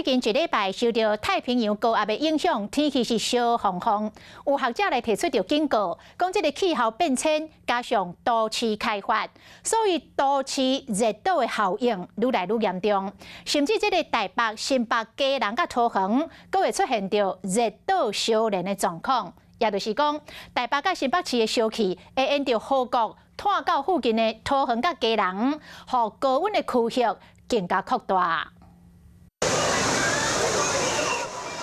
近一禮拜受著太平洋高壓的影響，天氣是燒烘烘。有學者來提出著警告，講這个氣候變遷加上都市開發，所以都市熱島的效應愈來愈嚴重，甚至這个台北、新北、基隆佮桃園，閣會出現著熱島相連的狀況。也就是講，台北佮新北市的燒氣會沿著河谷湠到附近的桃園佮基隆，予高溫的區域更加擴大。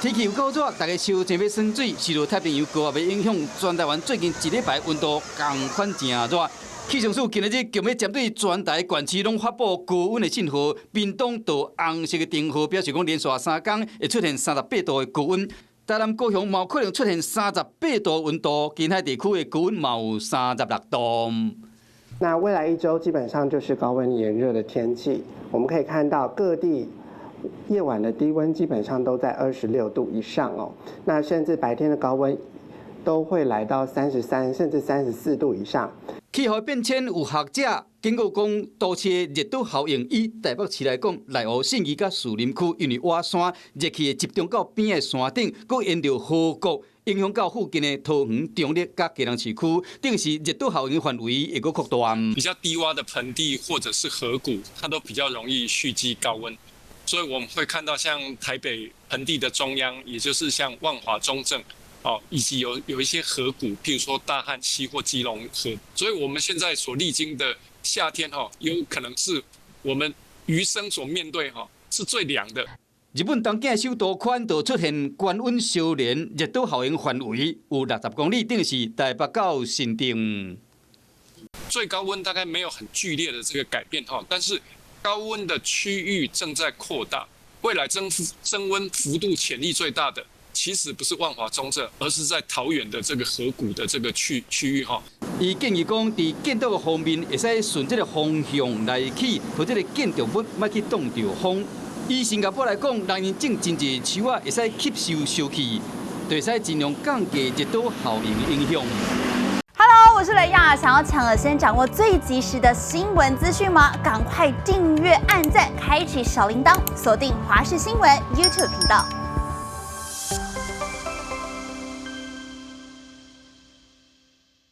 天氣有夠熱，大家手正欲耍水。受著太平洋高壓的影響，全台灣最近一禮拜溫度仝款誠熱。氣象署今仔日強欲針對全台縣市攏發布高溫的信號，屏東著紅色的燈號，表示講連續3工會出現38度的高溫。台南、高雄嘛有可能出現38度溫度，近海地區的高溫嘛有36度。那未來一周基本上就是高溫炎熱的天氣，我們可以看到各地夜晚的低溫基本上都在26度以上哦，那甚至白天的高溫都會來到33甚至34度以上。氣候變遷有學者警告講，都市的熱島效應以台北市來講，內湖、信義佮士林區，因為倚山熱氣會集中到邊的山頂，閣沿著河谷影響到附近的桃園、中壢佮基隆市區，等於是熱島效應範圍會閣擴大。比較低窪的盆地或者是河谷，它都比較容易蓄積高溫。所以我們會看到，像台北盆地的中央，也就是像萬華中正，哦，以及有一些河谷，譬如說大漢溪或基隆河。所以我們現在所歷經的夏天，哈，有可能是我們餘生所面對，哈，是最涼的。日本東京首都圈就出現高溫相連熱島效應範圍有60公里，等於是台北到新竹。最高溫大概沒有很劇烈的這個改變，哈，但是高溫的區域正在擴大，未來增溫幅度潛力最大的，其實不是萬華中正，而是在桃園的這個河谷的這個區域哈。伊建議講，佇建築的方面，會使順這个方向來起，予這个建築物莫去擋著風。以新加坡來講，人𪜶種真濟樹仔，會使吸收燒氣，就會使盡量降低熱島效應的影響。 Hello，我是雷亞，想要搶先掌握最及時的新聞資訊嗎？趕快訂閱、按讚、開啟小鈴鐺，鎖定華視新聞 YouTube 頻道。